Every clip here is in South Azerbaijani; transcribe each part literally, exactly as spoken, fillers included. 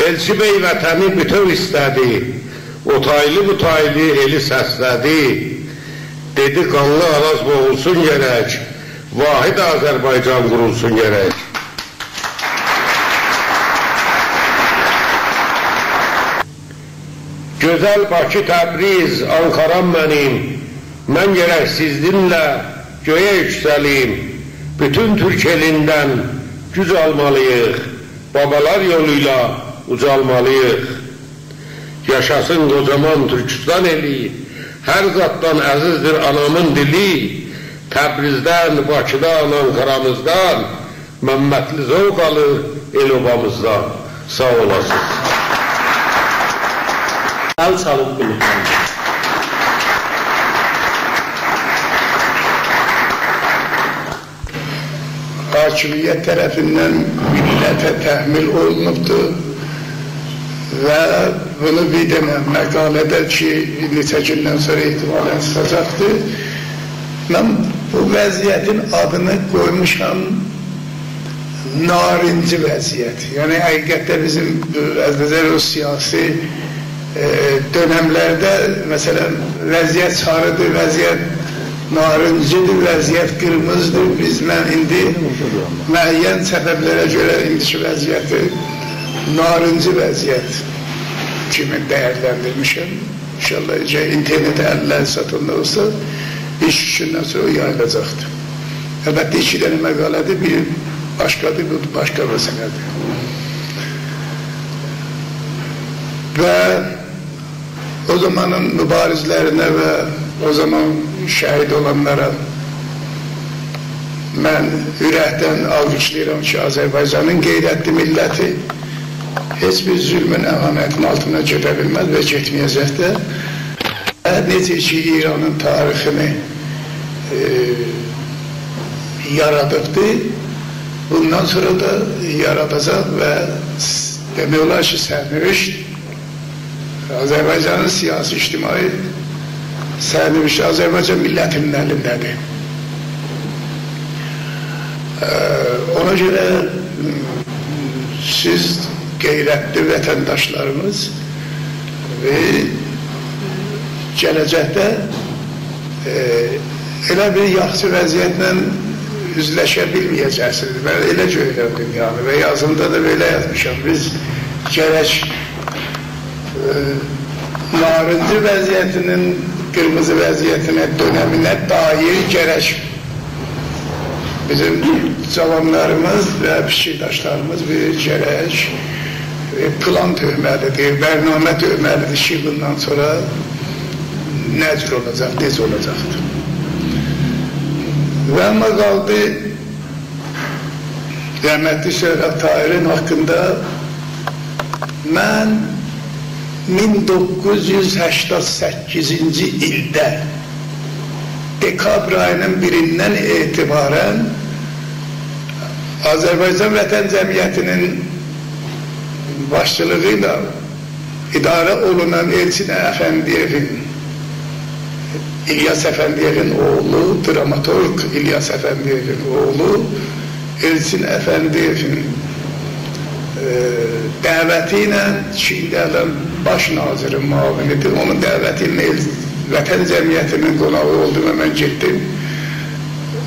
ائلچی بی وطنی بوتؤو ایسته‌دی، او تایلی، بو تایلی ائلی سسله‌دی. دئدی: «قانلی آراز بوغولسون گرک، واحد آذربایجان قورولسون گرک.» گؤزل باکی، تبریز، آنکارام منیم، من گرک سیزینله گؤیه یوکسلیم. بوتون تورک ائلیندن گوج آلمالی‌ییق، بابالار یولو ایله اوجالمالی‌ییق. یاشاسین قوجامان تورکوستان ائلی، هر زاددان عزیزدیر آنامین دیلی. تبریزدن، باکیدان، آنکارامیزدان، ممدلی ذوق آلیر ائل-اوبامیزدان. ساغ اولاسینیز. ال چالیب بیلیر. حاکمیت طرفیندن میللته تحمیل اولونوبدور و بونو بیر دنه مقاله‌ده کی، نئچه گوندن سونرا احتمالاً چیخاجاقدیر، من بو وضعیتین آدینی قویموشام نارنجی وضعیت. یعنی، حقیقتده بیزیم، ائ، از نظر او سیاسی، ائ، دؤنملرده، مثلاً، وضعیت ساریدیر، وضعیت نارنجی‌دیر، وضعیت قیرمیزی‌دیر. بیز، من ایندی معین سببلره گؤره ایندیکی وضعیتی نارنجی وضعیت کیمی دیرلندیرمیشم. ان‌شاءالله، اگر اینترنت اللری ساتاندا اولسا، ایش گوندن سونرا او یاییلاجاقدیر. البته، ایکی دنه مقاله‌دیر، بیری باشقادیر، بو باشقا مسئله‌دیر. و او زامانین مبارزلرینه و او زامان شهید اولانلارا من اورکدن آلقیشلاییرام کی، آذربایجانین غیرتلی میللتی هئچ بیر ظلمون، اهانتین آلتینا گئده بیلمز و گئتمه‌یه‌جک ده. نئجه کی، ایرانین تاریخینی، ائ، یارادیبدی، بوندان سونرا دا یاراداجاق و س-، دئمک اولار کی، سرنوشت، آذربایجانین سیاسی، اجتماعی سرنوشتی آذربایجان میللتی‌نین الینده‌دیر. ائ، اونا گؤره، م، سیز غیرتلی وطنداشلاریمیز، ائ، گله‌جکده، ائ، ائله بیر یاخشی وضعیتله اوزلشه بیلمه‌یه‌جکسینیز. من ائله گؤرورم دونیانی و یازیمدا دا بئله یازمیشام. بیز گرک، ائ، نارنجی وضعیتینین قیرمیزی وضعیتینه، دؤنمینه دایر گرک بیزیم جاوانلاریمیز و فیکیرداشلاریمیز بیر گرک، ائ، پلان تؤکمه‌لی‌دیر، برنامه تؤکمه‌لی‌دیر کی، بوندان سونرا نه جور اولاجاق، نئجه اولاجاقدیر. و آمما قالدی رحمتلی سهراب طاهرین حاقیندا. من مین دوققوز یوز سکسن سککیزینجی ایلده دئکابر آیی‌نین بیریندن اعتباراً آذربایجان وطن جمعیتی‌نین باشچیلیغی ایله اداره اولونان ائلچین افندی‌یئوین، الیاس افندی‌یئوین اوغلو، دراماتورق الیاس افندی‌یئوین اوغلو، ائلچین افندی‌یئوین، ائ، دعوتی ایله، کی ایندی الان باش ناظرین معاونی‌دیر، اونون دعوتی ایله ائل-، وطن جمعیتی‌نین قوناغی اولدوم و من گئتدیم.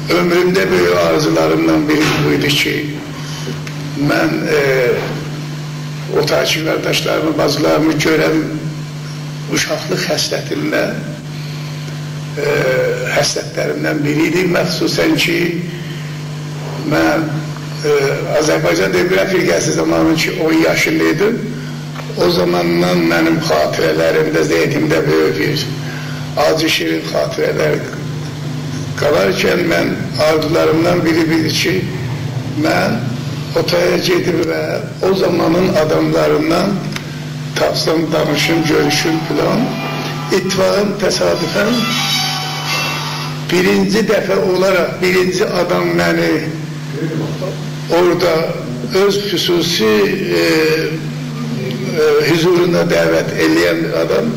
عؤمرومده بؤیوک آرزولاریمدان بیری بو ایدی کی، من، ائ، او تاکی قارداشلاریمی، باجیلاریمی گؤرم، اوشاقلیق حسرتیمده، ائ، حسرتلریمدن بیری ایدی. مخصوصاً کی، من، ائ، آذربایجان دئموکرات فرقه‌سی زامانی کی، اون یاشیندا ایدیم، او زاماندان منیم خاطره‌لریمده، ذهنیمده بؤیوک بیر آجی، شیرین خاطره‌لر قالارکن، من آرزولاریمدان بیری بودور کی، من او تایا گئدیم و او زامانین آداملاریندان تاپسام، دانیشیم، گؤروشوم فلان. اتفاقاً، تصادفاً بیرینجی دفعه اولاراق بیرینجی آدام منی اورادا اؤز خصوصی، ائ، ائ، حضورونا دعوت ائله‌ین آدام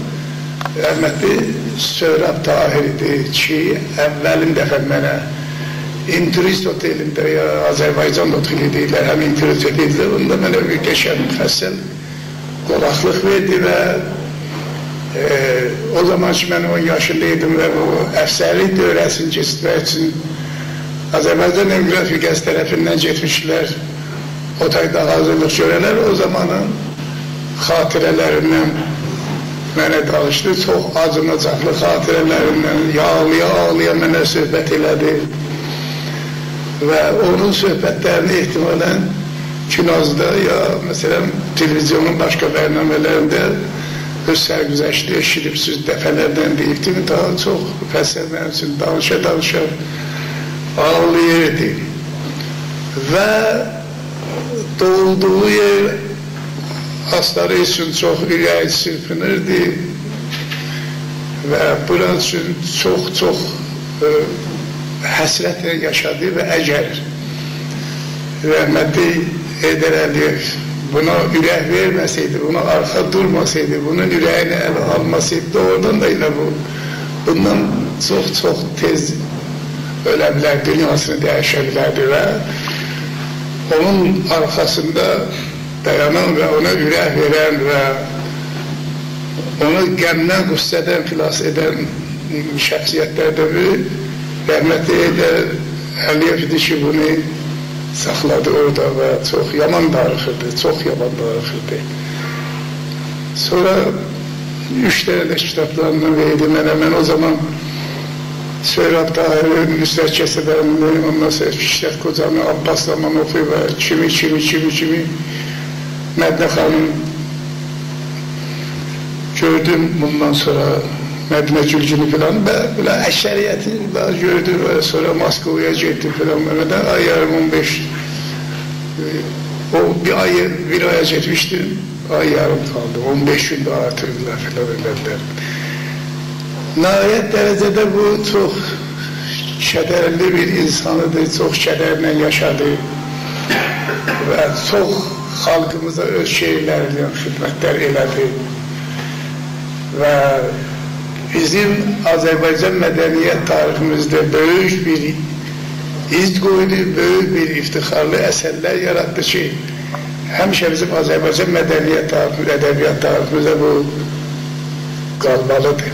رحمتلی سهراب طاهر ایدی کی، اولین دفعه منه اینتوریست هتلینده، یا آذربایجان هتلی دئییرلر، همین اینتوریست هتلینده، اوندا منه بیر قشنگ مفصل قولاقلیق وئردی و، ائ، او زامان کی، من اون یاشیندا ایدیم و بو افسرلیک دوره‌سینی کئچیرتمک اوچون آذربایجان دموکرات فرقه‌سی طرفیندن گئتمیشدیلر او تایدا حاضیرلیق گؤره‌لر. او زامانین خاطره‌لریندن منه دانیشدی. چوخ آجیناجاقلی خاطره‌لریندن، آغلایا-آغلایا منه صحبت ائله‌دی. و اونون صحبتلرینی احتمالاً کینوزدا یا، مثلاً، تلویزیونون باشقا برنامه‌لرینده اؤز سرگذشتینی ائشیدیبسیز، دفعه‌لرله دئییبدیم. داها چوخ مفصل منیم اوچون دانیشا-دانیشا آغلاییردی. و دوغولدوغو یئر آستاری اوچون چوخ اوره‌یی چیرپینیردی و بورا اوچون چوخ-چوخ، ائ، حسرتله یاشادی. و اگر رحمتلی حیدر علی‌یئو بونا اورک وئرمه‌سه‌یدی، بونا آرخا دورماسایدی، بونون اوره‌یینی اله آلماسایدی، دوغرودان دا ائله بو، بوندان چوخ-چوخ تئز اؤله بیلر، دونیاسینی دییشه بیلردی و اونون آرخاسیندا دایانان و اونا اورک وئرن و اونو غمدن، غصه‌دن خلاص ائدن شخصیتلردن بیری رحمتلی حیدر علی‌یئو ایدی کی، بونو ساخلادی اورادا و چوخ یامان داریخیردی، چوخ یامان داریخیردی. سونرا اوچ دنه ده کیتابلاریندان وئردی منه. من او زامان سهراب طاهری، نصرت کسدنلی، اوندان سونرا فیشتک قوجانی، عباس زامانوفو و کیمی، کیمی، کیمی، کیمی، مدینه خانیم گؤردوم، بوندان سونرا مدینه گولگونو فلان و بئله اکثریتی داها گؤردوم و سونرا مسکووایا گئتدیم فلان. من ده آی یاریم اون بئش، او بیر آی، بیر آیا گئتمیشدیم. آی یاریم قالدی، اون بئش گون ده آرتیردیلار فلان ائله‌دیلر. نهایت درجه‌ده بو چوخ کدرلی بیر اینسان ایدی، چوخ کدرله یاشادی و چوخ خالقیمیزا اؤز شعرلری ایله خدمتلر ائله‌دی. و بیزیم آذربایجان مدنیت تاریخیمیزده بؤیوک بیر ایز قویدو، بؤیوک بیر افتخارلی اثرلر یاراتدی کی، همیشه بیزیم آذربایجان مدنیت تاریخی، ادبیات تاریخیمیزده بو قالمالیدیر.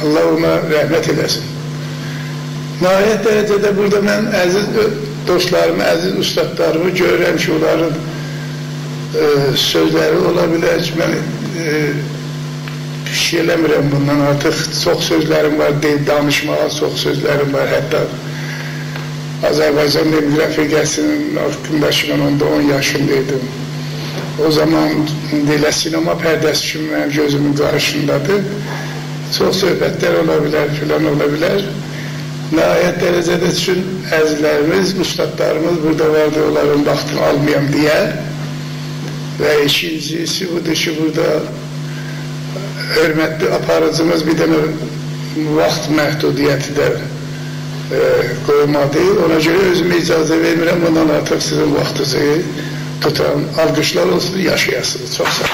الله اونا رحمت ائله‌سین. نهایت درجه‌ده بورادا من عزیز اؤ-، دوستلاریمی، عزیز اوستادلاریمی گؤرورم کی، اونلارین، ائ، سؤزلری اولا بیلر کی، من، ائ، بیر شئی ائله‌میرم بوندان آرتیق. چوخ سؤزلریم وار، دئ-، دانیشماغا چوخ سؤزلریم وار. حتی آذربایجان دموکرات فرقه‌سی‌نین حاقیندا کی، من اوندا اون یاشیندا ایدیم. او زامان ایندی ائله سینما پرده‌سی کیمی منیم گؤزومون قارشیسیندادیر. چوخ صحبتلر اولا بیلر، فلان اولا بیلر. نهایت درجه‌ده چون عزیزلریمیز، اوستادلاریمیز بورادا واردی، اونلارین واختینی آلمایام دئیه. و ایکینجیسی بودور کی، بورادا حؤرمتلی آپاریجیمیز بیر دنه واخت محدودیتی ده، ائ، قویمادی. اونا گؤره اؤزومه اجازه وئرمیرم، بوندان آرتیق سیزین واختینیزی توتام. آلقیشلار اولسون، یاشایاسینیز. چوخ ساغ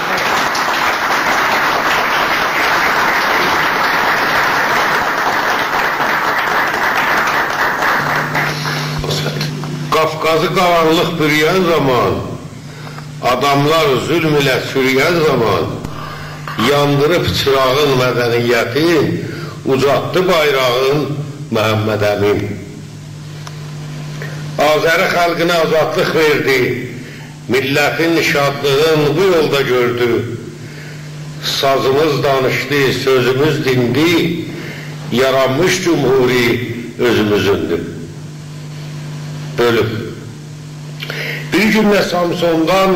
اولون. قافقازی قارانلیق بورویان زامان، آداملار ظلم ایله چوروین زامان، یاندیریب چیراغین مدنیتی، اوجالتدی بایراغین محمد امین. آذری خالقینا آزادلیق وئردی، میللتین شادلیغین بو یولدا گؤردو. سازیمیز دانیشدی، سؤزوموز دیندی، یارانمیش جمهوری اؤزوموزوندور. بؤلوم. بیر گون ده سامسوندان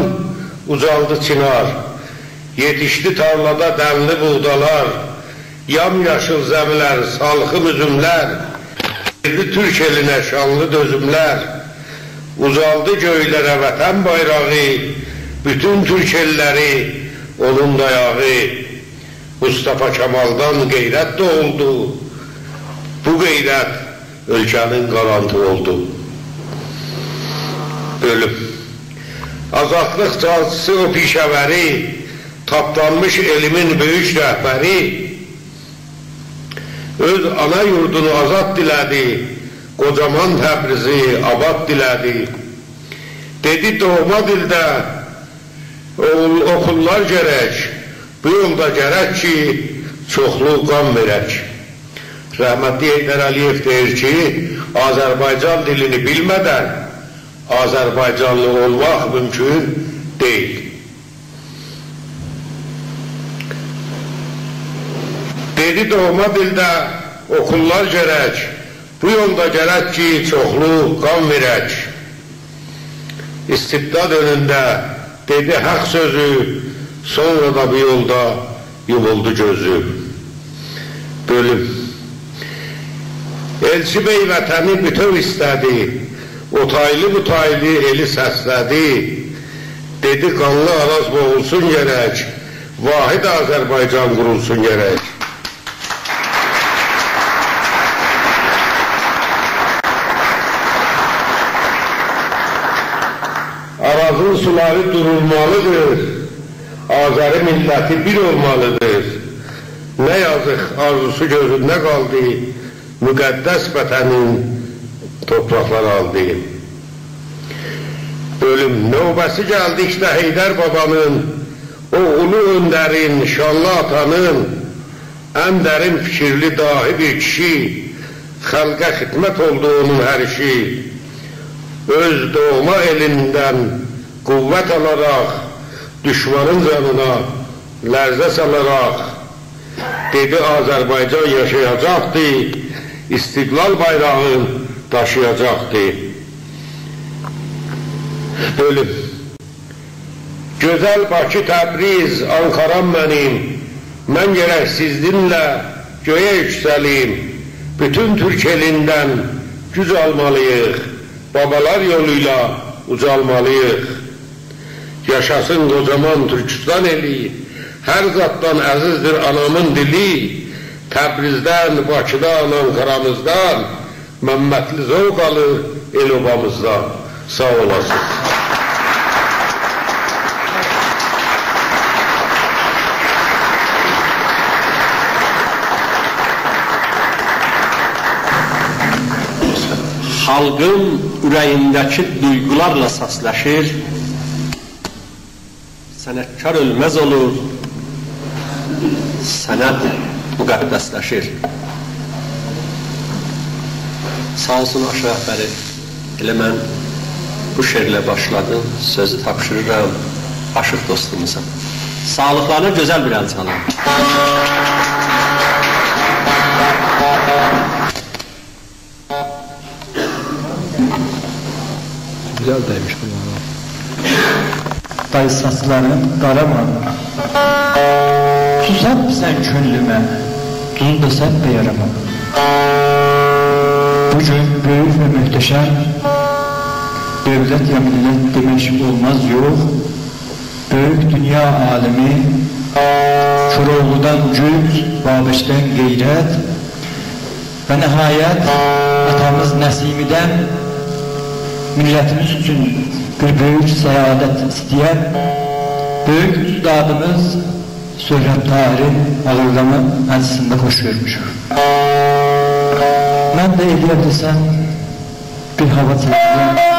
اوجالدی چینار، یئتیشدی تارلادا دنلی بوغدالار، یام‌یاشیل زمی‌لر، سالخیم اوزوملر، وئردی تورک ائلینه شانلی دؤزوملر. اوجالدی گؤیلره وطن بایراغی، بوتون تورک ائللری اونون دایاغی. مصطفی کمالدان غیرت دوغولدو، بو غیرت اؤلکه‌نین قارانتی اولدو. بؤلوم. آزادلیق جانچیسی او پیشه‌وری، تاپدانمیش ائلیمین بؤیوک رهبری، اؤز آنا یوردونو آزاد دیله‌دی، قوجامان تبریزی آباد دیله‌دی. دئدی، دوغما دیلده اوغول، اوخورلار گرک، بو یولدا گرک کی، چوخلو قان وئرک. رحمتلی حیدر علی‌یئو دئییر کی، آذربایجان دیلینی بیلمه‌دن آذربایجانلی اولماق مومکون دئییل. دئدی، دوغما دیلده اوخورلار گرک، بو یولدا گرک کی، چوخلو قان وئرک. استبداد اؤنونده دئدی حاق سؤزو، سونرا دا بو یولدا یومولدو گؤزو. بؤلوم. ائلچی بی وطنی بوتؤو ایسته‌دی، او تایلی بو تایلی ائلی سسله‌دی. دئدی، قانلی آراز بوغولسون گرک، واحد آذربایجان قورولسون گرک. آرازین سولاری دورولمالیدیر، آذری میللتی بیر اولمالیدیر. نه یازیق، آرزوسو گؤزونده قالدی، مقدس وطنین توپراقلاری آلدی. بؤلوم. نوبه‌سی گلدیکده حیدر بابانین، او اولو اؤندرین، شانلی آتانین، ان درین فیکیرلی داهی بیر کیشی، خلقه خدمت اولدو اونون هر ایشی. اؤز دوغما ائلیندن قوت آلاراق، دوشمانین جانینا لرزه سالاراق، دئدی، آذربایجان یاشایاجاقدی، استقلال بایراغین داشییاجاقدی. بؤلوم. گؤزل باکی، تبریز، آنکارام منیم، من گرک سیزینله گؤیه یوکسلیم. بوتون تورک ائلیندن گوج آلمالیییق، بابالار یولویلا اوجالمالیییق. یاشاسین قوجامان تورکوستان ائلی، هر زاددان عزیزدیر آنامین دیلی. تبریزدن، باکیدان، آنکارامیزدان ممدلی ذوق آلیر ائل-اوبامیزدان. ساغ اولاسین. خالقین اوره‌یینده‌کی دویغولارلا سسلشیر، صنعتکار اؤلمز اولور، صنعت مقدسلشیر. ساغ اولسون آشاغی رهبری، ائله من بو شعرله باشلادیم، سؤزو تاپشیریرام آشیق دوستوموزا. ساغلیقلارینا گؤزل بیر ال چالین. گؤزل دئیمیش بونلاری. دای ساچلارین قارا مانیر. سو سپمیسن کؤنلومه، دوزو دا سپ دئیه‌رم. بو گون بؤیوک و محتشم، دؤولت یا میللت دئمک اولماز، یوخ. بؤیوک دونیا عالیمی، کوراوغلودان گوج، بابکدن غیرت و نهایت آتامیز نسیمیدن میللتیمیز اوچون بیر بؤیوک سعادت ایسته‌ین بؤیوک اوستادیمیز سهراب طاهرین آغیرلاما مجلیسینده خوش گؤرموشوک. من ده ائلیه بیلسم بیر هاوا چکیرم.